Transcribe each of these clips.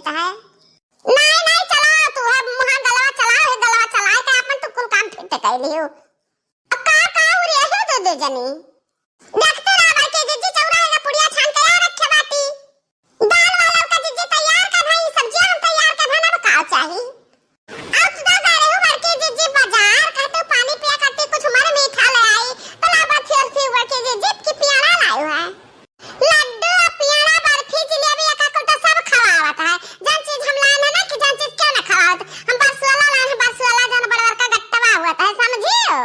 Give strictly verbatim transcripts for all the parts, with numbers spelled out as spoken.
है। नहीं, नहीं, चलाओ तू, है मुहा गलवा चलाओ, है गलवा चलाए के अपन तू कुल काम फिट कर लियो। अब का, का उरे है दो, दो जनी? देखते रहो बड़की जिज्जी, चौराहे का पुड़िया छान के आ रखे बाटी। दाल वाल का जिज्जी तैयार कर भाई, सब्जियां हम तैयार कर भाई, अब का चाही? अब तो जा रहे हो बड़की जिज्जी बाजार, कहते हो पानी पिया करती कुछ मर मीठा ले आई, तो ला बर्फी उर्फी बड़की जिज्जी की पियाला लायो है। लड्डू, पियाला, बर्फी, जिलेबी, एक कुल तो सब खवावत है। जन चीज हम लान है ना कि जन चीज क्यों ना खवावत, हम बरसुआला लान है, बरसुआला जन बड़वर का गट्टवा हुआ है, समझियो?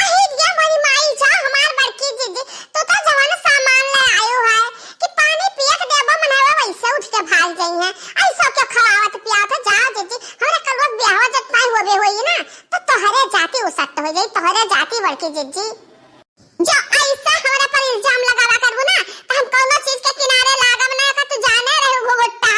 अही रे मोरी माई, जा हमार बड़की जिज्जी, तू तो जवन सामान ले आयो है कि पानी पियत देबो मनवा वैसे उठ के भाग जाई है। ऐसो के खवावत पियावत है, जा जिज्जी, हमरे कलुआ के बियाहवा जब तय होबे होई ना, तो तोहरे जाति उसट हो जाई, तोहरे जाति बड़की जिज्जी। जो ऐसा हमरा पर इल्जाम लगावा करबू ना, तो हम कौनो चीज के किनारे लागब ना, का तू जाने रहे घुघुट्टा,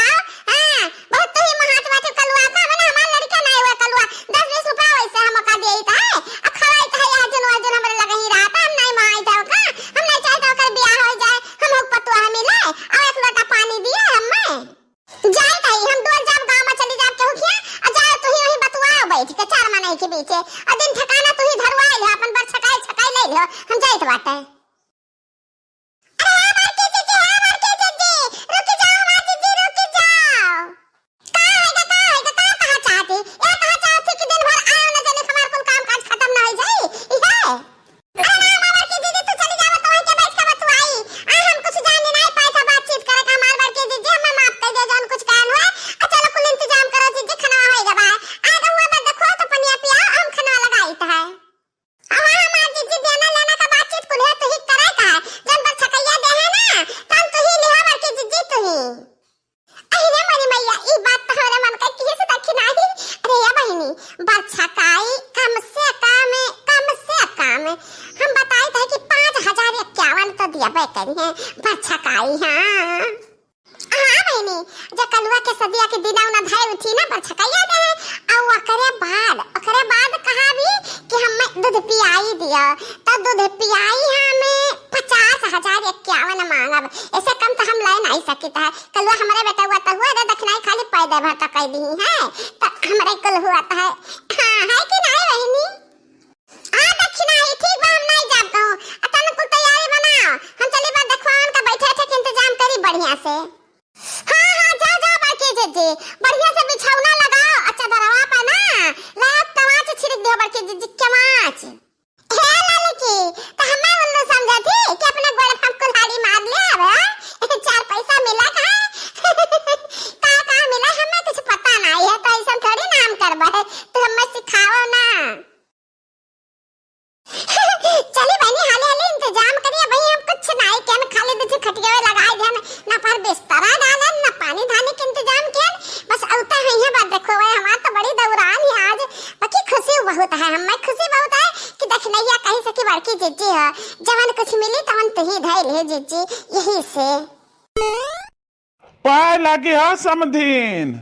हाँ? बहुत तू ही महात बाटे कलुआ का, हमें ना हमार लड़का ना हुआ कलुआ, दस बीस रुपया वैसे हम का देइत है, आ खवाइत है, अर्जुन अर्जुन हमरे लगे ही रहता, हम नहीं माइत है का, हम नहीं चाहते ओकर बियाह हो जाए, हम हो पतुआ मिले, और एक लोटा पानी दिए हमें। जाइत है, हम डोल जाब गाँव में चली जाब केहू खिया, आ जाए तू ही वहीं बतुआ बैठ के चार मनई के बीचे, और दिन ठिकाना तू ही धरवाई ले, अपन बर छकाई छकाई ले ले, हम जाइत बाटे। अरे हाँ बड़की जिज्जी, हाँ बड़की जिज्जी, रुक जाओ हमार जिज्जी, रुक जाओ। का है गा, का है गा, का कहा चाहती? यह कहा चाहती कि दिन भर आयो न जाने हमार कुल काम काज खत्म ना हो जाई, इहे? अरे ना, ना बड़की जिज्जी, तू चली जाओ, तो वहीं के बैठ के बतुआई। आ हम कुछ जाने नहीं पाए था बातचीत करे का, हमार बड़की जिज्जी, हमें माफ कर दे, जौन कुछ कहन हुए। आ चलो कुल इंतजाम करो जिज्जी, खाना होई गवा। आ रहुआ बस देखो तो पनिया पियाओ, हम खाना लगाई है। अब हमार जिज्जी देना लेना का बातचीत कुल्हे तू ही करे का है। जौन बरछकैया दे है ना, तौन तू ही लिहा बड़की जिज्जी तू ही। अरे रे मोरी मैया, ई बात तो हमरे मन का किहे से देखी नाही। अरे या बहिनी, बरछकाई कम से कम, कम से कम हम बताइत है कि पाँच हजार इक्यावन तो दिया बे करी है बरछकाई, हाँ। हाँ बहिनी, जो कलुआ के सदिया के दिना उना धाय उठी ना बरछकैया दे है, आ ओकरे बाद, ओकरे बाद कहा भी कि हमें दूध पियाई दिया, तो दूध पियाई हमें पचास हजार इक्यावन मांगब, ऐसे कम तो हम ले नहीं सकित है। कलुआ हमारे बेटा हुआ तो हुआ रे दक्षिणाई खाली पैदे भर तो कह दी है, तो हमारे कुल हुआ तो है। हाँ, है कि नहीं बहिनी? आ दक्षिणा है, ठीक बा, हम नहीं जाब कहूँ। आ तन कुल तैयारी बनाओ, हम चली बा देखवान का बैठे ठेक इंतजाम करी बढ़िया से। हाँ, हाँ, जाओ, जाओ, बड़की जिज्जी, बढ़िया से बिछौना लगाओ, अच्छा दरवा पे ना, लाओ कमाच छिड़क दियो बड़की जिज्जी, कमाच। हे ललकी, तो हमें उल्लू समझा थी कि अपने गोड़ पर कुल्हाड़ी मार ले आवे, हाँ? चार पैसा मिला का है? का, का मिला, हमें कुछ पता नहीं है, तो ऐसा थोड़ी नाम करबे, तो हमें सिखाओ ना। चली बहनी, हाले हाले इंतजाम करिए भाई, हम कुछ नाई के, हम खाली दो ठो खटिया लगाए देन, ना पर बिस्तरा डालन, ना पानी धानी के इंतजाम कियन, बस औते हैं ये बात। देखो भाई, हमार तो बड़ी दौरान है आज, बाकी खुशी बहुत है, हमें खुशी बहुत है कि दखिनैया कहीं से कि बड़की जिज्जी हो, जवन कुछ मिली तवन तुही धैल है जिज्जी, यही से। पाए लागी हा समधिन।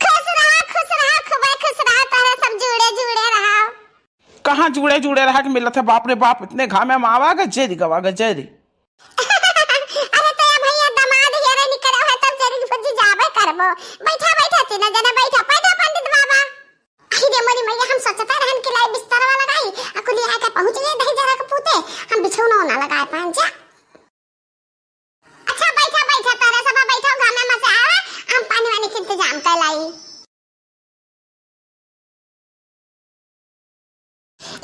खुश रहा, खुश रहा, खूबे खुश रहा, तोहरे सब जुड़े जुड़े रहा। कहाँ जुड़े जुड़े रहा के मिलत है, बाप रे बाप, इतने घामे में आवा गे, जेरी गवा गे, जेरी। अरे तो ये भैया, दामाद हेरे निकले है, तब जेरी भुजी जाबे करबो। बैठा, बैठा, तीनों जने बैठा, बैठा पंडित बाबा। अरे मोरी मैया, हम सोचते रहन कि लाई बिस्तरवा लगाई, आ कुली आके पहुँच गए दही जरा के पूते, हम बिछौना ना लगाए पान जा। अच्छा, बैठा, बैठा, तोरे सब बैठो, घामे में से आवा, हम पानी वानी के इंतजाम कर लाई।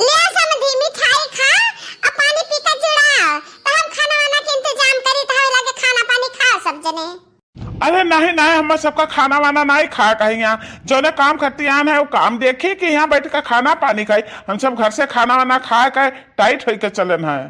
ले समधी, मिठाई खा, आ पानी पी के जुड़ा, तो हम खाना वाना के इंतजाम करी, तो हमें लगे खाना पानी खाओ सब जने। अरे नहीं, नहीं, हम सबका खाना वाना नहीं खा कहीं यहाँ, जौने काम करती आन है, वो काम देखी कि यहाँ बैठ के खाना पानी खाई। हम सब घर से खाना वाना खा के टाइट होई के चलन है।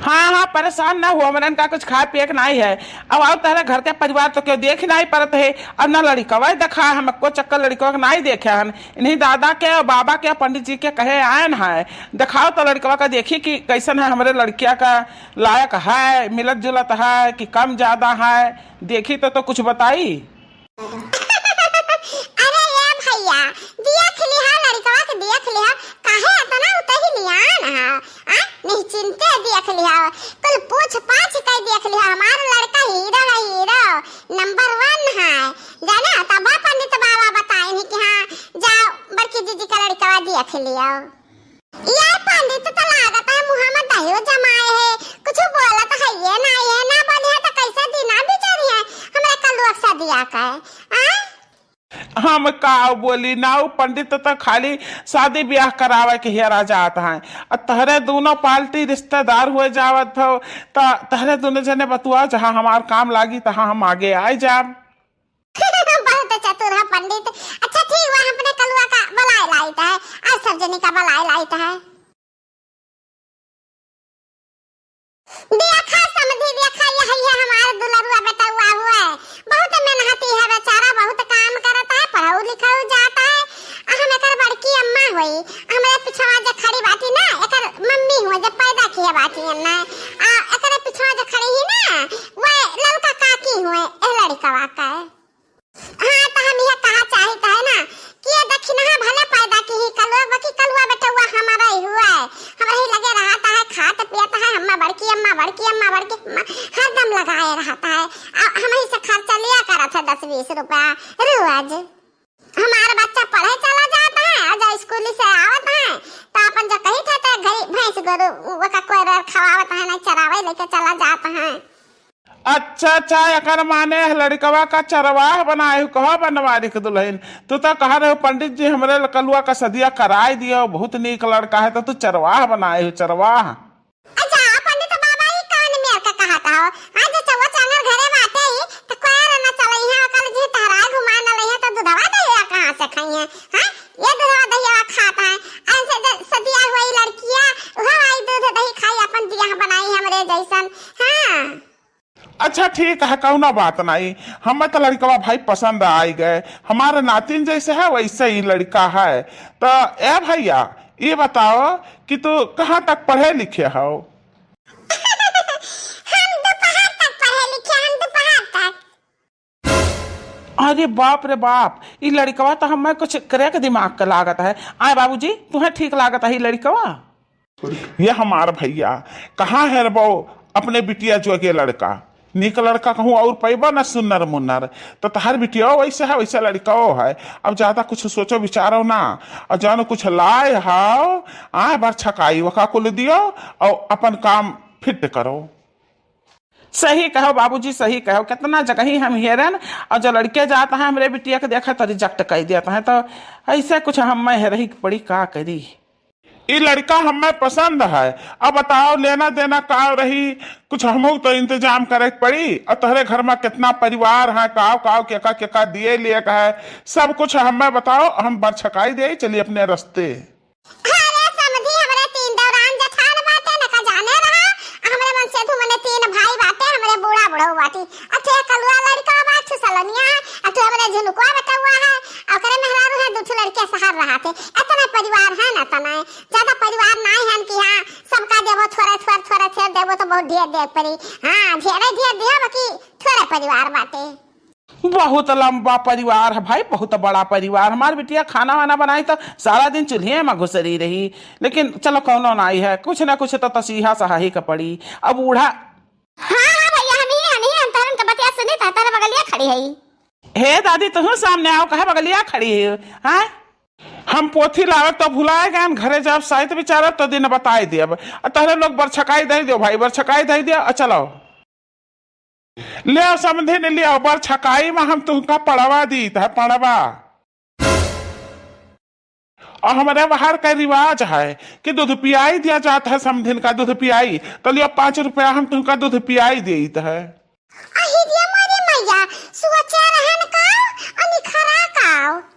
हाँ, हाँ, परेशान ना हो, हमरन का कुछ खाए पिए के नाई है। अब आओ, तहरा घर के परिवार तो केहू देख नाई परत है, और ना लड़िकवा देखा, हम एको चक्कर लड़िकवा के नाई देखे हन। इन्हीं दादा के और बाबा के, पंडित जी के कहे आयन है, दिखाओ तो लड़िकवा का, देखी कि कैसन है, हमरे लड़किया का लायक है, मिलत जुलत है कि कम ज्यादा है, देखी तो, तो कुछ बताई। अरे ये भैया, देख लिहा लड़िकवा के, देख लिहा, काहे इतना उतही लियान है? आ, नहीं चिन्हते देख लिहो, कुल पूछ पाछ कइ देख लिहो, हमार लड़का हीरो है, हीरो नंबर वन है। जाना, तब पंडित बाबा बताइन कि हाँ, जाओ बड़की जीजी का लड़कवा देख लियो। ये पंडित तो लागत है मुँह में दहियो जमाए है, कुछ बोलत है ये ना, ये ना बोली है तो कैसे दिना बिचारी है हमरे कलुआ के सदिया का, आय? हम का बोली ना, उ पंडित तो खाली शादी ब्याह करावे के हेरा जात हैं। आ तहरे दोनों पार्टी रिश्तेदार हुए जावत हो, त तहरे दोनों जने बतुआ, जहाँ हमार काम लागी तहाँ हम आगे आए जाब। बहुत चतुर है पंडित। अच्छा ठीक बा, हम अपने कलुआ का बलाए लाइत है, और सब जनी का बलाए लाइत है। देखा समधी, देखा, यही है हमार दुलरुआ बेटउआ हुए। बहुत मेहनती है बेचारा, बहुत काम करत है, पढ़ऊ लिखऊ जात है। आ हम एकर बड़की अम्मा होई, हमरे पिछवा जे खड़ी बाटी ना, एकर मम्मी हुए, जे पैदा किए बाटी ना। आ एकरे पिछवा जे खड़ी ही ना, वह ललका काकी हुए, ए लड़कवा का। हाँ, त हम इहे कहा चाहित है ना कि ये दखिनहा भले पैदा किही कलुआ, बाकी कलुआ बेटउआ हमारा ही हुआ है, हमरा ही लगे रहत है, खात पियत है, अम्मा बड़की अम्मा, बड़की अम्मा, बड़की अम्मा, हरदम लगाए रहत है। आ हम ही से खर्चा लिया करत है दस बीस रुपया रोज। हमार बच्चा पढ़े चला जात है, और जब स्कूल से आवत है, त अपन जो कही थे, त घरी भैंस गोरू ओका कोयर खवावत है, नहीं चरावे लेके चला जात है। अच्छा, अच्छा, एकर माने लड़कवा का चरवाह बनाए हो, कहो बनवारी के दुल्हन। तू तो कहा रहे हो, "पंडित जी, हमरे कलुआ का सदिया कराए दियो, बहुत नीक लड़का है," तो तू चरवाह बनाए हो, चरवाह। अच्छा, पंडित बाबा, ई कौन मेर का कहत हो? हाँ, जो चौवा चांगर घरे बाटे ही, तो कोयर न चलई है, ओकर जी तहरा घुमा न लई है, तो दूधवा दहिया कहाँ से खाई है? हाँ, ये दूधवा दहिया खात है। ऐसे जे सदिया हुई लड़किया, वह आई दूध दही खाई, अपन बियाह बनाई हमरे जैसन। हाँ। अच्छा ठीक है, कौनो बात नहीं, हमें तो लड़कवा भाई पसंद आई गए, हमारे नातिन जैसे है वैसे ही लड़का है। तो ए भैया, ये बताओ कि तू कहाँ तक पढ़े लिखे हो? हम दोपहर तक पढ़े लिखे, हम दोपहर तक। अरे बाप रे बाप, ई लड़कवा तो हमें कुछ crack दिमाग का लागत है। आए बाबूजी, तुम्हें ठीक लागत है ई लड़कवा? ये हमार भैया, कहाँ है रे बो अपने बिटिया जोगे लड़का? नीक लड़का कहूँ और पैबा न सुन्नर मुन्नर। तो तहार बिटिया वैसे है, वैसे लड़का है। अब ज्यादा कुछ सोचो विचारो ना, और जानो कुछ लाए हाव, आए बार छकाई वका कुल दियो और अपन काम फिट करो। सही कहो बाबूजी, सही कहो। कितना जगह ही हम हेरन, और जो लड़के जात हैं हमरे बिटिया के देखा तो reject कर देत हैं। तो ऐसे कुछ हमें हेरही के पड़ी, का करी? ई लड़का हमें पसंद है। अब बताओ, लेना देना का रही, कुछ हमहू तो इंतजाम करे के पड़ी। और तोहरे घर में कितना परिवार है, काव काव केका केका दिए लिए का है, सब कुछ हमें बताओ, हम बरछकाई दे चली अपने रास्ते। अरे समधी, हमरे तीन दौरान जेठान बाटे, न का जाने रहा, हमरे मन से धुमने तीन भाई बाटे, हमरे बूढ़ा बुढ़ऊ बाटी। अथे कलुआ लड़का बा, अथे सलोनिया है, अथे हमरे झुनुकुआ बेटउआ है, ओकरे मेहरारू है, दू ठो लड़के सहर रहा थे। इतना परिवार है ना, तना है, ज्यादा परिवार नाई है कि हाँ, सबका देबो थोड़े, थोड़े, थोड़े, थोड़े देबो तो बहुत ढेर दे पड़ी। हाँ, ढेरे ढेर दिया, बाकी थोड़े परिवार बाटे। बहुत लंबा परिवार है भाई, बहुत बड़ा परिवार। हमार बिटिया खाना वाना बनाई तो सारा दिन चूल्हे में घुसरी रही, लेकिन चलो कौनो नाई है, कुछ ना कुछ तो तसीहा सहाही का पड़ी। अब बूढ़ा हाँ, हाँ भैया, हम ही, हम ही, हम तोहरन के बतिया सुनी, त तोहरे बगलिया खड़ी है। हे दादी, तुहू सामने आओ, कहे बगलिया खड़ी है, हाँ? हम पोथी लावे तो भुलाए गए, घरे जब साइत बिचारब तो दिन बताए देब। आ तहरे लोग बरछकाई दे दियो भाई, बरछकाई दे दियो, आ चलो। ले आओ समधिन, ले आओ, बरछकाई में हम तुमका पड़वा दीत है, पड़वा। और हमारे बाहर का रिवाज है कि दूध पियाई दिया जात है, समधिन का दूध पियाई, तो लियो पाँच रुपया, हम तुमका दूध पियाई देत है। अहि रे मोरी मैया, सोचे रहन का, अनिखरा का।